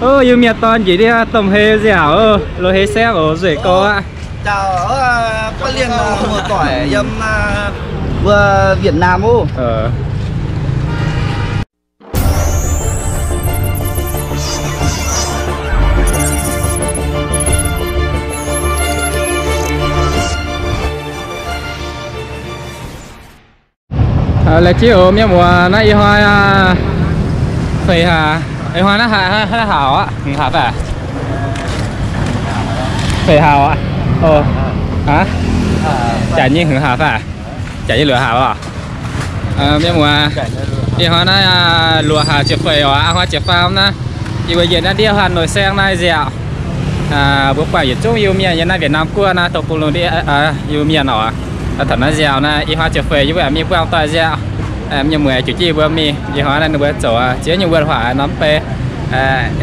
Ov, Iu-Mienh dorn njiec ndiev domh hei nziaauc, loz-hei saengv oc, nzueic gau aqv. Jauv, ba'lienh muoz-doic yiem mbuo Việt Nam oc. Laengz zingh oc mienh muoz, naaiv ih hnoi feix haac, ih hnoi naaiv haaix haac aqv, hngz haac faah? Feix haac aqv. Jaax nyei hngz haac faah? Jaax nyei luoqc haac oc. Mienh muoz, ih hnoi naaiv luoqc haac ziepc feix oc, a'hnoi ziepc faam naaiv, yie mbuo yiem naaiv ndiev Hà Nội saengv naaiv nziaauc. Mbuo buatc yietc zungv Iu-Mienh yiem naaiv Việt Nam guoqv naaiv, dongh bung lungh ndiev Iu-Mienh oc. Taux naaiv nziaauc naaiv, ih hnoi ziepc feix yie mbuo mingh buangh doic nziaauc. Mienh muoz juqc jienv yie mbuo mingh, ih hnoi naaiv ninh mbuo zoux ziex nyungc wuonh huaac norm bei.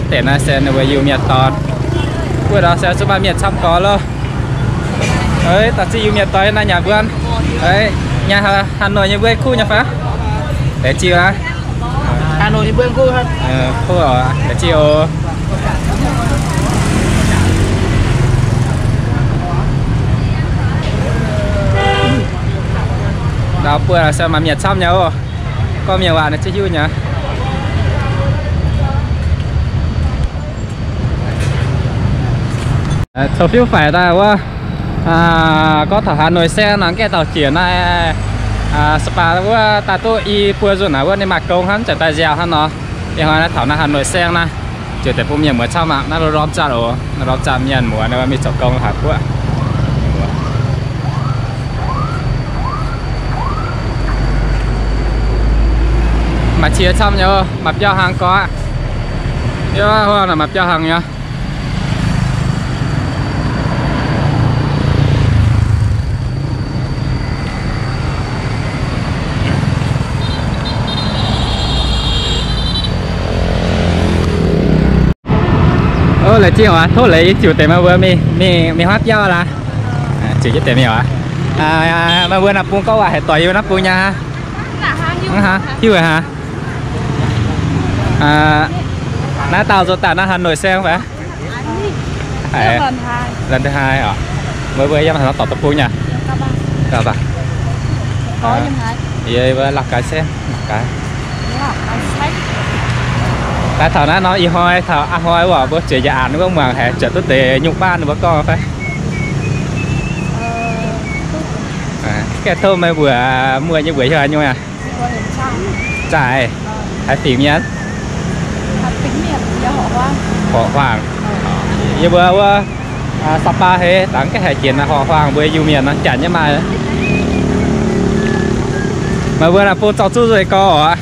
Deix naaiv se ninh mbuo Iu-Mienh dorn. Wuov ndau se zuqc maaih mienh camv gorx loh. Daux zinh Iu-Mienh dorn naaiv nyanc mbuo, nyanc Hà Nội nyei mbuo kuv nyei fai? Deix jiu aqv. Hà Nội nyei mbuo kuv, kuv deix jiu oc. Ndau buo se maaih mienh camv nyei oc. Gorngv mienh waac ninh zungv hiuv nyei. Coux fiuv faix daaih wuov, gorngv taux Hà Nội saengv nor, gaengh dauh jiex naaiv Sapa wuov daaih duqv i buo nzunc naaic wuov ninh maaih gong hnangv, zanc daaih nziaauc hnangv nor. Ih hnoi naaiv taux naaiv Hà Nội saengv naaiv, ziouc deix bun mienh muoz camv aqv. Naaiv lorz lorz zatv oc, naaiv lorz zatv mienh muoz ninh mbuo mingh zoux gong la'haaix guoqv. Maaih qiex camv nyei, maaih biauv hlang gorqv. Yie maaih biauv hlang nyei. Laengz zingh oc, tov leiz yie ziouc deix meih mbuo mingh, mingh, mingh huaav biauv laaix. Ziouc jienv deix mingh oc. Meih mbuo naaiv bung gorngv waac haaix, doic yiem naaiv bung nyei? Hiuv haic hnangv. Naaiv dauh nzuonx daaih naaiv Hà Nội saengv fai? Lần thứ hai oc. Meih mbuo yiem haaix norm dorngx deic-bung nyei? Yie Lào Cai saengv, Lào Cai. Daaih taux naaiv nor ih hnoi taux a'hnoi wuov mbuo zueiz njiec aanx wuov muangx haiz zuotc duqv deix nyungc baav ninh mbuo gorngv fai? Gaengh tov meih mbuox muoz nyei mbuox heuc haaix nyungc aqv? Zaaic, haaix fingx mienh? Horqc Huaang. Yie mbuo wuov Sapa hei dangx gaengh haiz jiex naaiv Horqc Huaang mbuo Iu-Mienh nor, Janx nyei maaih. Meih mbuo naaiv bung zorng zuqv nzuih gau oc.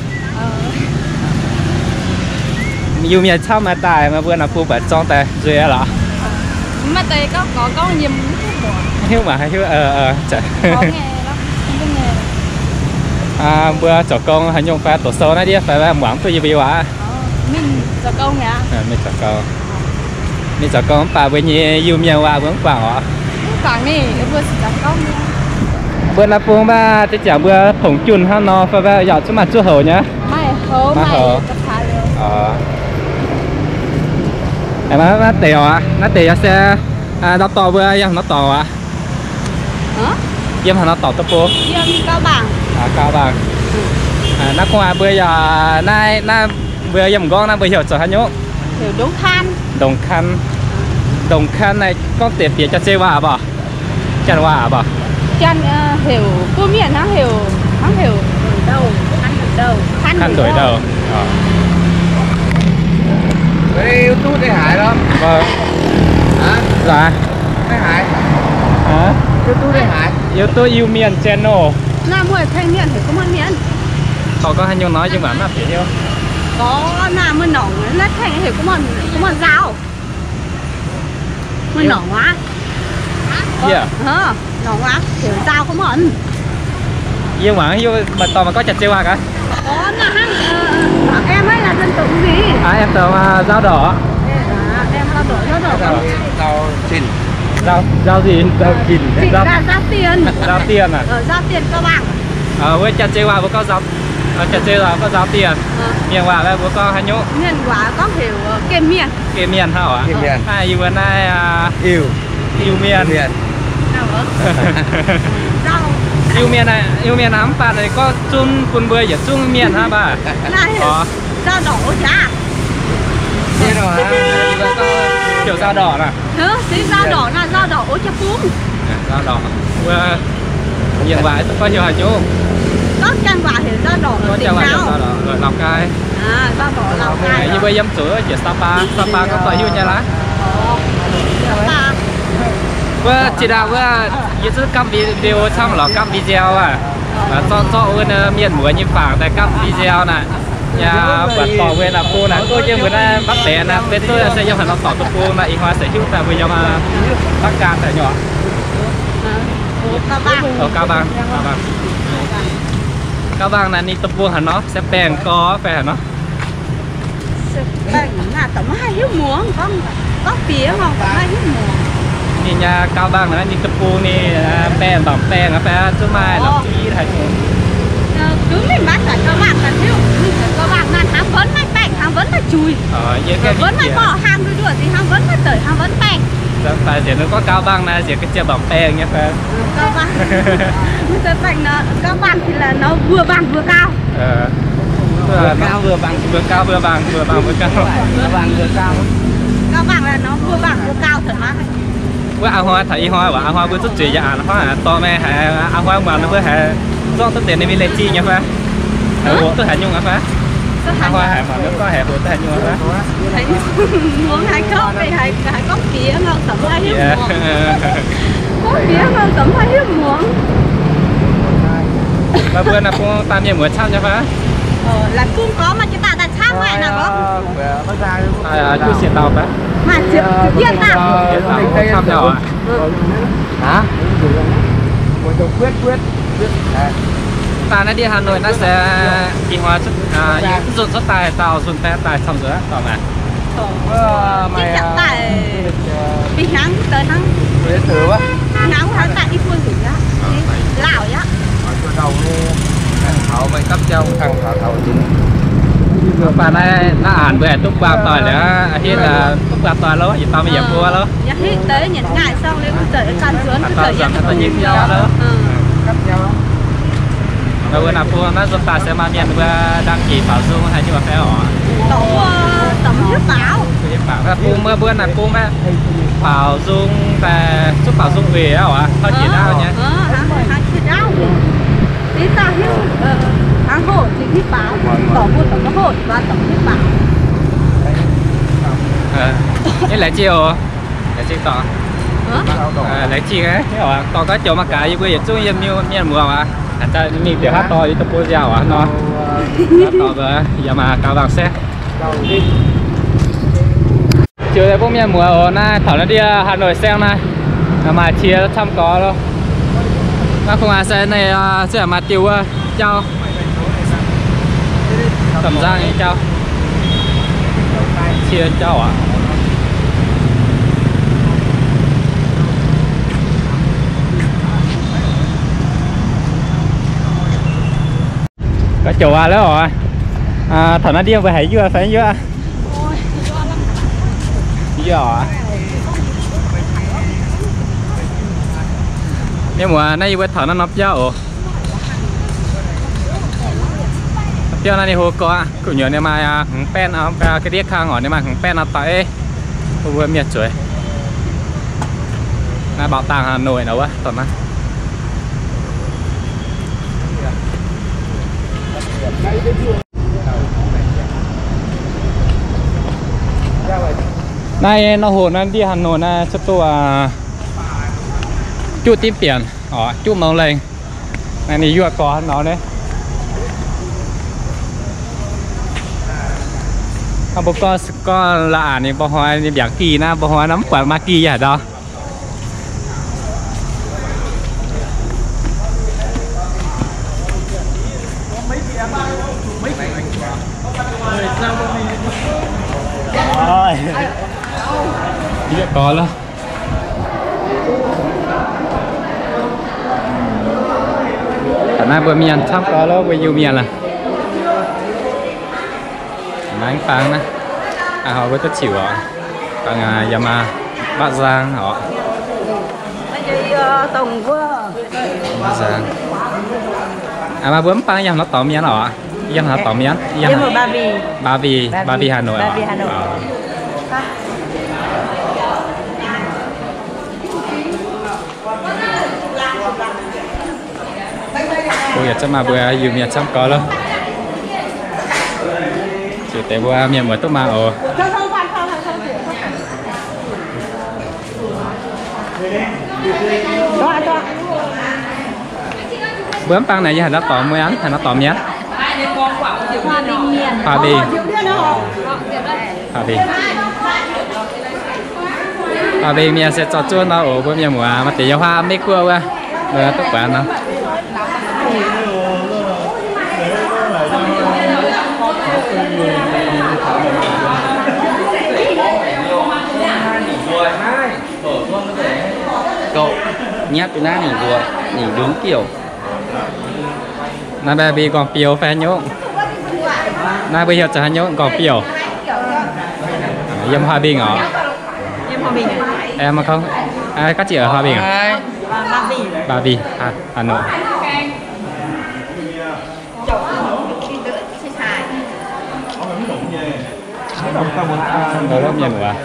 Iu-Mienh camv maaih daaih, meih mbuo naaiv bung mbatc zorng daaih nzuih lorqc. Hiuv mangc hiuv. Mbuo zoux gong haaix nyungc fai doqc sou naaiv ndiev fai muangx duqv yie mbuo waac? Mingh zoux gong, mingh zoux gong mv baac mbuo nyei Iu-Mienh waac mbuo mv guangc oc. Mbuo naaiv bung mbac ziex ziangx mbuo pongx junh hnangv nor fai mbac yaac zungv maaih zuqc houc nyei. Maiv houc. Naaiv deix oc, naaiv deix yaac se norm dorngx mbuo yiem norm dorngx oc. Yiem haaix norm dorngx duqv bung? Gau mbaangc. Naaiv kungx aqv mbuo yaac naaiv, naaiv mbuo yiem m'nqorngv naaiv mbuo heuc zoux haaix nyungc? Heuc Ndongc Kan. Ndongc Kan. Ndongc Kan naaiv gorngv deix bieqc jaax-zei waac mborqc? Janx waac mborqc? Janx heuc, gunv mienh hnangv heuc, hnangv heuc Kan Ndoic Ndouh. YouTube đây haiz lov. Laaix. YouTube đây haiz. YouTube Iu-Mienh channel. Naaiv muoz-tengx mienh heuc gunv muoz mienh. Dorh gorngv haaix nyungc nor yie mbuo mv bieqc hnyouv. Gorngv naaiv muoz-nongc naaiv tengx heuc gunv muoz, gunv muoz nzaau. Muoz-nongc aqv. Yie, nongc aqv, heuc nzaau gunv muoz. Yie mangc hiuv maaih dorngx maaih gorngv jaax-zei waac gaax. Em dongh nzaau ndorqc. Nzaau zinh, nzaau zinh, nzaau dien aqv. Wuov jaax-zei waac mbuo gorngv nzaau, jaax-zei waac gorngv nzaau dien. Mienh waac mbuo gorngv haaix nyungc? Mienh waac gorngv heuc kem mienh. Geh mienh hnangv oc. Geh mienh. Aa, yie mbuo naaiv, aa, Iu, Iu mienh. Iu mienh. Iu mienh aqv, Iu mienh aqv, mv baac ninh gorngv zunv bun mbuo yietc zungv mienh hnangv baac. Naaiv heuc Nzauh Ndorqc wuov jaax. Heuc Nzauh Ndorqc naaiv. Heuc Nzauh Ndorqc naaiv, Nzauh Ndorqc wuov jaax bung. Nzauh Ndorqc wuov, yiem waac gorngv heuc haaix nyungc? Gorngv janx waac heuc Nzauh Ndorqc, Lào Cai. Yie mbuo yiem zuqc jiex Sapa, Sapa gorngv doic hiuv nyei laav. Wuov zinh ndaangc wuov, yie zungv gamh video camv lorqc, gamh video aac, zorqv zorqv wuov mienh muoz nyei fangx daaih gamh video naaic. Yaac buatc dorngc wuov naaic bung naaic, duqv jienv mbuo naaiv Bắc Beng naaic, benx duqv se yiem haaix norm dorngx duqv bung naaic, ih hnoi se hiuv daaih mbuo yiem Bắc Kang daaih nyei. Cao Bằng, Cao Bằng. Cao Bằng naaic ninh deic-bung haaix nor? Se baengh gorx fai haaix nor? Baengh naaic da'maiv hiuv muangx, gorngv, gorngv bieqc nor da'maiv hiuv muangx. Ninh nyei Cao Bằng naaic ninh deic-bung ninh baengh, mbaengx baengh fai zuqc maaih lorqc i haaix nyungc? Mv baac Cao Bằng naaic hiuv, Cao Bằng naaic hnangv wuonv maaih baengh, hnangv wuonv maaih juic, wuonv maaih borqc, hnangv nduov nduov hnangv wuonv maaih deic, hnangv wuonv baengh. Daaih nziex ninh gorngv Cao Bằng naaic nziex ga'sie mbaengx baengh nyei fai? Cao Bằng, mv zeiz baengh nor, Cao Bằng thì là nó vừa bằng vừa cao. Vừa cao, vừa bằng. Vừa cao, vừa bằng, vừa bằng, vừa cao. Vừa bằng, vừa cao. Cao Bằng là nó vừa bằng, vừa cao thật mà. Wuov a'hnoi taux ih hnoi waac, a'hnoi mbuo zuqv zuiz yaac a'hnoi dorh meih haiz a'hnoi muangx ninh mbuo haiz zorqv duqv deix ninh mingh leh zingh nyei fai? Haiz hoqc duqv haaix nyungc nyei fai? A'hnoi haiz muangx ninh gorngv haiz hoqc duqv haaix nyungc nyei fai? Muangx haiz gorngv, haiz gorngv bieqc nor, da'maiv hiuv muangx. Gorngv bieqc nor, da'maiv hiuv muangx. Mbuo naaiv bung daaih mienh muoz camv nyei fai? Laaix bung gorx maaih jiex daaih daaih camv maaih naaic gorngv. Juqv siec dauh fai? Maaih ziepc yietv dauh. Camv nyei oc. Daaih naaiv ndiev Hà Nội naaiv se ih hnoi nzunc cuotv daaih, dauh nzunc daaih, daaih camv nzunc aqv, dorngc aqv. Ih hnoi daaih, ih hnoi daaih hnangv, ih hnoi daaih i buo nzunc aqv, Laauh aqv. Mv baac naaiv, naaiv aanx mbuo haih duqv buangh doic liuz, hitv duqv buangh doic loh, yietc dauh mingh yietc buo loh. Mbuo naaiv bung naaiv nzuonx daaih se maaih mienh mbuo đăng ký bảo dưỡng haaix nyungc fai oc? Bung mbuo, mbuo naaiv bung maiv bảo dưỡng daaih, zuqc bảo dưỡng về oc, hnangv jiex ndaauv nyei. Laengz zingh oc. Laengz zingh dorh. Laengz zingh, dorh gaax joux mangc gaax, yie mbuo yietc zungv yiem mienh muoz aqv. Mingh bieqc haaix dorh yie duqv bun nziaauc aqv nor. Dorh yiem Cao Bằng saengv. Ziouc bun mienh muoz oc, naaiv taux naaiv ndiev Hà Nội saengv naaiv, maaih qiex camv gorx loh. Naaiv kungx se naaiv se maaih diuh wuov jauv. Camv nzangv nyei jauv. Qiex jauv aqv. Gaax joux waac lorqc. Taux naaiv ndiev mbuo haiz yuoqv fai mv yuoqv? Yuoqv oc. Mienh muoz, naaiv yie mbuo taux naaiv norm biauv oc. Biauv naaiv ninh hlo gorx, gu'nyuoz ninh maaih hmz baeqv, ga'ndiev kang oc, ninh maaih hmz baeqv nor doic. Mbuo mienh zueiz. Naaiv bảo tàng Hà Nội nor wuov, dorh naaiv. Naaiv nor hoc naaiv ndiev Hà Nội naaiv cuotv duqv juqv dimv bieqc oc, juqv mouz lengh. Naaiv ninh yuoqv gorx nor naaiv. Mbuo gorngv, gorngv la'aanx ninh mba'hnoi ninh mbiaangx gih naaiv, mba'hnoi naaiv mv buatc maaih gih yaac ndau. Yie gorx loh. Taux naaiv mbuo mienh camv gorx loh, mbuo Iu-Mienh aqv. Naaiv fangx naaiv. Aa, mbuo duqv ziux oc. Yiem Bắc Giang oc. Bắc Giang. Maaih mbuo mv baac yiem haaix norm dorngx mienh oc? Yiem haaix norm dorngx mienh? Ba Vì, Ba Vì, Hà Nội oc. Mbuo yaac zungv maaih mbuo Iu-Mienh camv gorx loh. Ziux deix mbuo mienh muoz duqv mangc oc. Mbuo mv baac naaic yiem haaix norm dorngx mienh? Haaix norm dorngx mienh? Hòa Bình. Hòa Bình. Hòa Bình mienh se zorqv zuov nor oc, mbuo mienh muoz maaih deix yiem huaav Meiv Guoqv wuov, mbuo duqv buatc nor. Gauh nyiapv bun naaiv ninh mbuo, ninh mbuo mv biouv. Naaiv mbuo mbuo nqorngv biouv fai haaix nyungc? Naaiv mbuo heuc zoux haaix nyungc, nqorngv biouv? Yiem Hòa Bình oc. Em không? Các chị ở Hòa Bình à? Ba Vì, Hà, Hà Nội. Mienh waac.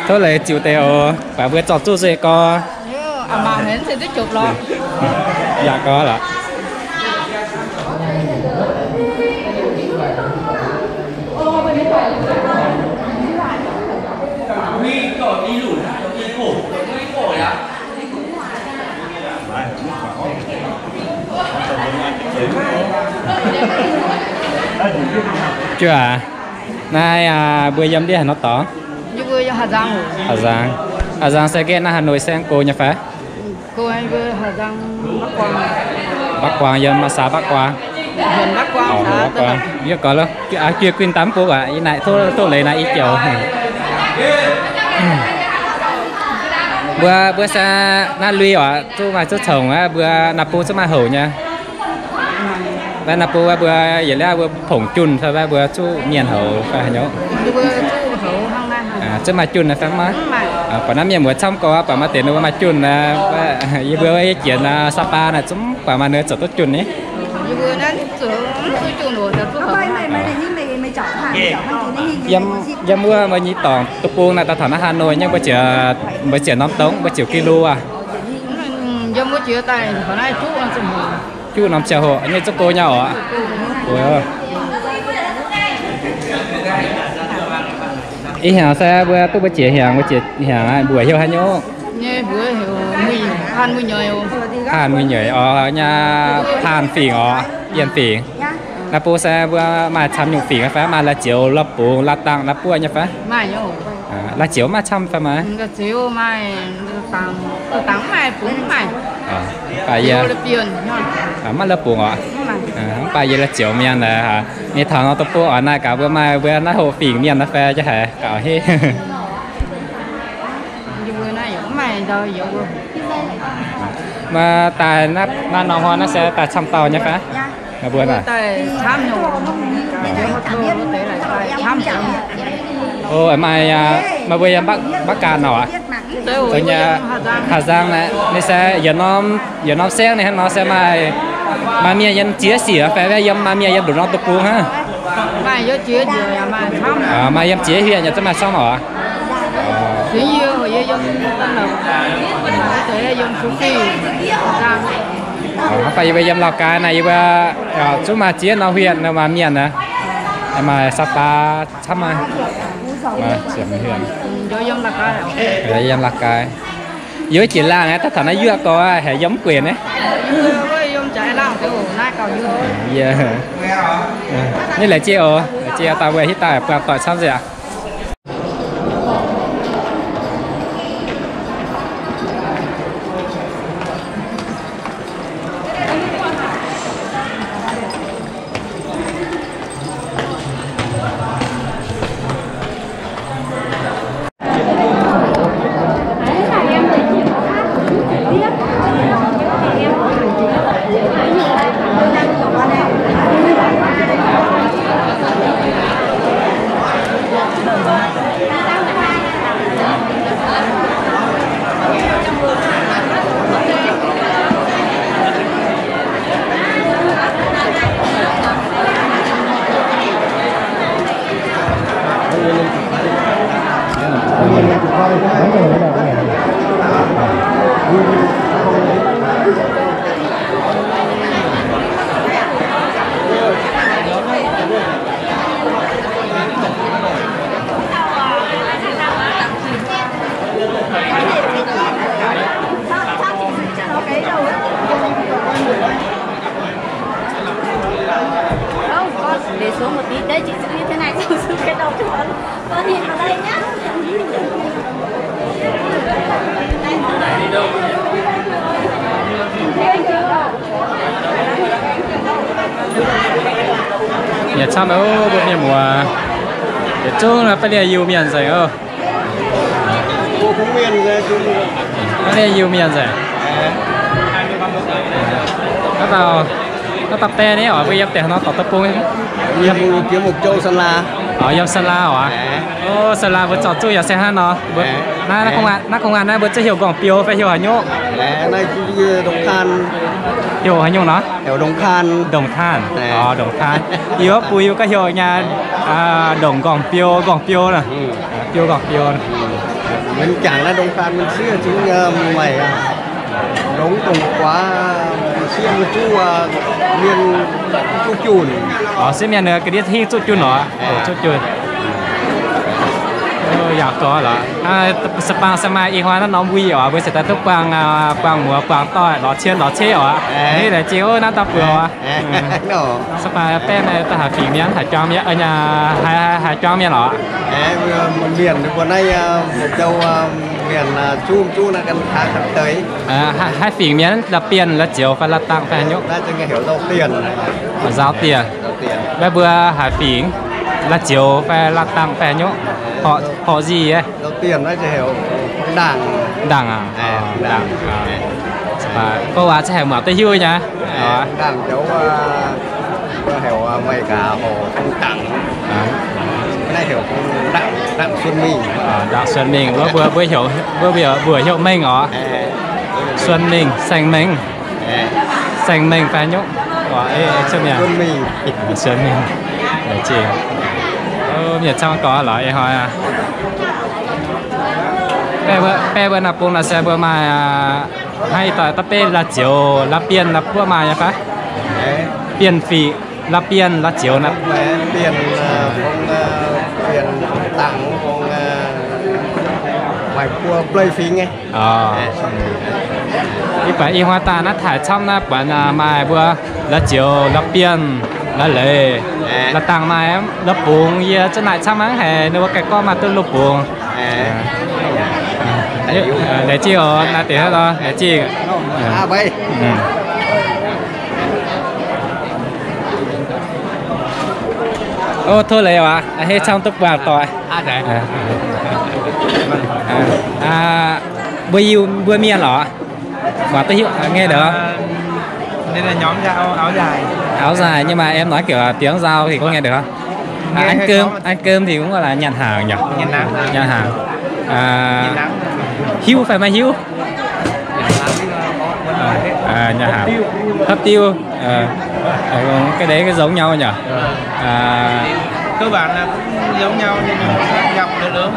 Tov leiz ziux deix oc. Baac mbuo zorqv zuqv se gorx. Yaac gorx lorqc. Juov aac, naaiv mbuo yiem ndiev haaix norm dorngx? Hà Giang. Hà Giang se nqemh naaiv Hà Nội saengv go nyei fai? Bắc Quang, yiem xã Bắc Quang. Bắc Quang. Yie gorngv lo, juov kuinx daaih mv bung aac, yie naaic tov leiz naaic i jauv. Mbuo, mbuo se naaiv lui oc, zuqc maaih zuqc congx aqv, mbuo naaiv bung zuqc maaih houc nyei. Naaiv, naaiv bung mbuo yietc liuz mbuo pongx junh fai mbuo zuqc mienh houc fai haaix nyungc? Zuqc maaih junh fai maiv? Buatc naaiv mienh muoz camv gorx, buatc maaih deix ninh mbuo maaih junh. Yie mbuo jiex Sapa naaic zungv buatc maaih ninh zoux duqv junh ni. Yiem wuov mbuo nyei dorngx deic-bung naaic, daaih taux naaiv Hà Nội nyei, mbuo ziouc, mbuo ziouc norm dongh, mbuo ziouc ki lu aac. Juqv norm ziangh hoc nyei zuqc go nyei oc. Ih hnyangx se mbuo duqv mbuo jiex hnyangx, mbuo jiex hnyangx mbuox heuc haaix nyungc? Paan Mui Nyueiz oc, nyei Paan Fingx oc, Yien Fingx. Naaiv bung se mbuo maaih camv nyungc fingx fai maaih lai-zioux, lai-bungx, lai-dangh naaiv buov nyei fai? Lai-zioux maaih camv fai maaih? Baac yie maiv lai-bungx oc. Mv baac yie lai-zioux mienh. Mienh taux nor deic-bung oc, naaic gaax mbuo maaih mbuo naaiv hoqc fingx mienh naaiv fai jaa haic gaax heh. Maaih daaih naaiv norm hnoi naaiv se daaih camv dauh nyei fai? Mbuo maaih, maaih mbuo yiem Bắc Kang nor aqv. Zoux nyei Hà Giang naaic, ninh se yietc norm, yietc norm saengv ninh hnangv nor se maaih, maaih mienh yiem ziex siec fai yiem, maaih mienh yiem nduqc norm deic-bung hnangv. Maaih yiem ziex huyện yaac zungv maaih camv oc. Mv baac yie mbuo yiem Lào Cai naaic, yie mbuo zungv maaih ziex norm huyện maaih mienh aqv. Maaih Sapa camv, maaih ziepc huyện. Yiem Lào Cai. Yie jiex laangh aqv, daaih taux naaiv yuoqv gorx haiz yiem mv gueic naaiv. Ninh laengz zingh oc, laengz zingh daaih mbuo hiuv daaih buangh doic camv nzengc aqv. Yaac camv oc, mbuo mienh muoz. Yietc zungv naaiv ba'lienh Iu-Mienh nzengc oc. Ba'lienh Iu-Mienh nzengc. Naaiv dauh, naaiv dauh baeqv ni oc, mbuo yiem deix nor dorh deic-bung. Yiem Mukh Jou, San Laa. Oc, yiem San Laa oc. Ov, San Laa mbuo zorqv zuqv yaac se hnangv nor. Naaiv, naaiv công an naaiv mbuo zungv heuc Nqorngc Biou fai heuc haaix nyungc? Heuc haaix nyungc nor? Heuc Ndongc Taan. Ndongc Taan. Oc, Ndongc Taan. Yie wuov bun yie gorngv heuc nyei, Ndongc Nqorngc Biou, Nqorngc Biou nor. Biou Nqorngc Biou. Mienh jangc naaiv Ndongc Taan mienh sieqv zungv maaih longx dongh guaax, sieqv mienh zuqv mienh zuqv junc. Oc, sieqv mienh ga'ndiev hingv zuqv junc oc. Zuqv junc. Yaac gorx lorqc. Sa bang se maaih ih hnoi naaiv norm wui oc, mbuo se daaih duqv buangh, buangh muoz buangh doic lorz cien lorz ceqv oc. Hneiv laengz zingh oc, naaiv dauh buoz oc. Sa bang baeqv naaiv daaih haaix fingx mienh, haaix juang mienh, haaix juang mienh oc? Mienh mbuo naaiv, mienh zuqv zuqv naaiv ganh taa ganh deix. Haaix fingx mienh, Laa Bienh, Laa Ziouc fai Laa Dangh fai haaix nyungc? Nzauh Dienh. Maiv mbuo haaix fingx, Laa Ziouc fai Laa Dangh fai haaix nyungc? Horqc nzih. Ndaangc aac? Ndaangc. Gorngv waac za'gengh haiz muangx duqv hiuv nyei. Ndaangc jauv heuc America horqc Ndaangc. Naaiv heuc Ndaangc Xuân Mingh. Ndaangc Xuân Mingh. Mbuo, mbuo heuc, mbuo mbuox heuc Mengh oc. Xuân Mingh, Saeng Mengh. Saeng Mengh fai nyungc. Xuân Mingh. Mienh camv gorx lorqc ih hnoi. Baeqv mbuo naaiv bung naaic se mbuo maaih haaix dauh daaih beiv Laa Ziouc, Laa Bienh, Laa Buov maaih nyei fai? Bienh Fiqc, Laa Bienh, Laa Ziouc naaiv. Ih baac ih hnoi daaih naaiv taaih camv naaiv buatc maaih mbuo Laa Ziouc, Laa Bienh, Laa Leiz, Laa Dangh maaih, Laa Bungx, yie zungv naaic camv hnangv haic, ninh mbuo ganh gorngv maaih duqv Laa Bungx. Laengz zingh oc, naaiv deix hnangv nor, laengz zingh. Ov, tov leiz aac, a'hneiv camv duqv buangh doic. Mbuo Iu, mbuo Mienh lorqc? Mangc duqv hiuv, nghe được không? Áo dài nhưng mà em nói kiểu tiếng Dao thì có nghe được không? À, ăn cơm, ăn cơm thì cũng gọi là nhận hàng nhỉ? Nhận hàng. Nhận hàng. À, hiuv phải maiv hiuv? Nhận hàng. Hấp tiêu. Cái đấy có giống nhau nhỉ? Cơ bản là cũng giống nhau nhưng mà khác giọng nữa.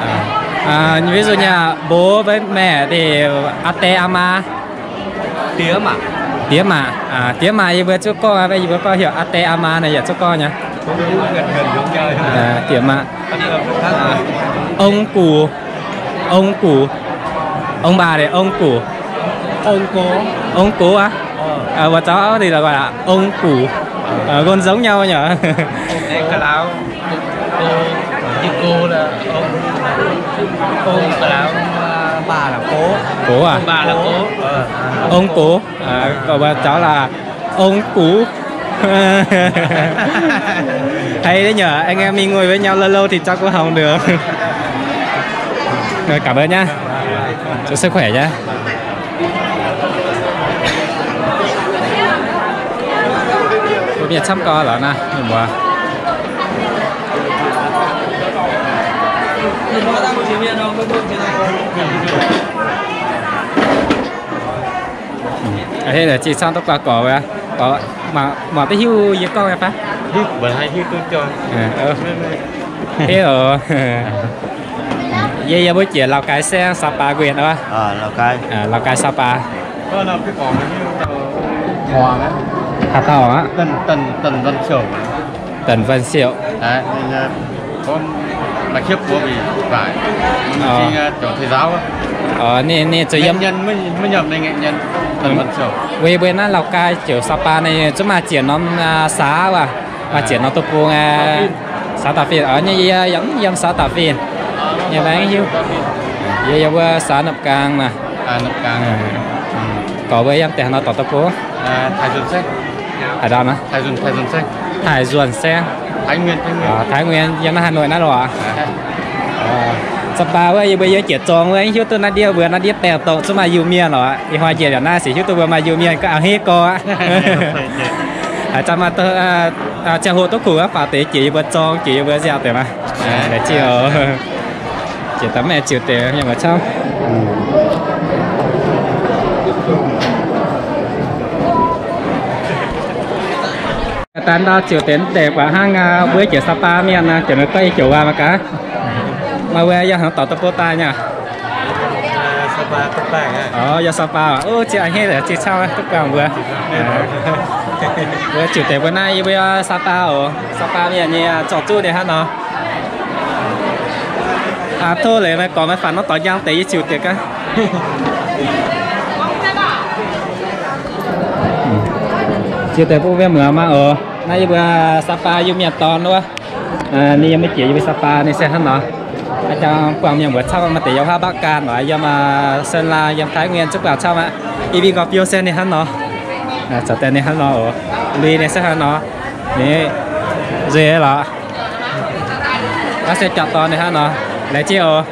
À, ví dụ như là bố với mẹ thì a te a ma. Tiế mạ. Tiế mạ. À, tiế mạ yie mbuo Zúc gorngv, yie mbuo gorngv heuc a te a ma naaic yaac Zúc gorngv nyei. Tiế mạ. Ông cụ. Ông bà thì ông cụ. Ông cố. Ông cố á? Ờ, bọn cháu thì là gọi là ông cụ. Ờ, gần giống nhau nhỉ? Cái láo, cô, cô, như cô là ông, cô là ông, à, bà là cô. Cô à? Bà là cô. Ờ. Ông cô. À, còn bà cháu là ông cũ. Hay đấy nhở, anh em mình ngồi với nhau lâu lâu thì chắc cũng học được. Rồi, cảm ơn nhá. Chúc sức khỏe nhá. Mbuo mienh camv gorx lorqc naaiv, mienh muoz. A'hneiv zingh camv duqv guaa gorx wuov. Mangc duqv hiuv yie gorngv nyei fai? Hiuv oc. Yie, yie mbuo jiex Lào Cai saengv Sapa nquenh wuov. Lào Cai Sapa. Haaix dauh aqv? Tần Văn Siệu. Ninh zuqc yiem, weic, weic naaiv Lào Cai ziouc Sapa ninh zungv maaih zienc norm saax wuov, maaih zienc norm deic-bung aqv. Xã Tả Phìn, yie yiem xã Tả Phìn. Yie mv hiuv. Yie yiem wuov xã Nậm Cang naaic. Gorqv mbuo yiem deix haaix nor dorh duqv bung? Haaix ndau naaic? Thải Duẩn Seng. Thái Nguyên, yiem naaiv Hà Nội naaiv lorqc. Sapa wuov yie mbuo yiem jiex zorng wuov, hiuv duqv naaiv ndiev mbuo naaiv ndiev baengh doqc zungv maaih Iu-Mienh lorqc. Ih hnoi njiec yaac naaiv sic hiuv duqv mbuo maaih Iu-Mienh gauh a'hneiv gorx aqv. Ziangh hoc duqv kungx faaux deix jiex yie mbuo zorng, jiex yie mbuo nziaauc deix maah. Laengz zingh oc. Jiex daaih mv ziux deix mienh muoz camv. Daaih ndau ziux deix mv deix buatc hnangv mbuo jiex Sapa mienh naaic, jiex nor gorngv yie jiex waac mangc gaax. Maaih mbuo yiem haaix dorngx duqv bung daaih nyei? Yiem Sapa aqv. Ov, ziex a'hneiv ziex camv duqv buangh mbuo. Mbuo ziux deix mbuo naaiv yie mbuo Sapa oc. Sapa mienh nyei zorng zuqv ninh hnangv nor. Tov leiz naaiv gorngv maaih faanx norm dorngx njang deix yie ziux deix gaav. Ziux deix bun mienh muoz mangc oc. Naaiv yie mbuo Sapa Iu-Mienh dorn wuov. Ninh yiem mbuo jiex yie mbuo Sapa ninh se hnangv nor. A'jang buangh mienh muoz camv, maaih deix yiem haav Bắc Kang oc, yiem Sơn La, yiem Thái Nguyên zungv buangh camv aqv. I mbuo nqorngv biouv se ninh hnangv nor. Zoux daaih ninh hnangv nor oc. Lui ninh se hnangv nor. Ninh nzueic lorqc. Naaiv se jauv-dorn ninh hnangv nor. Laengz zingh oc.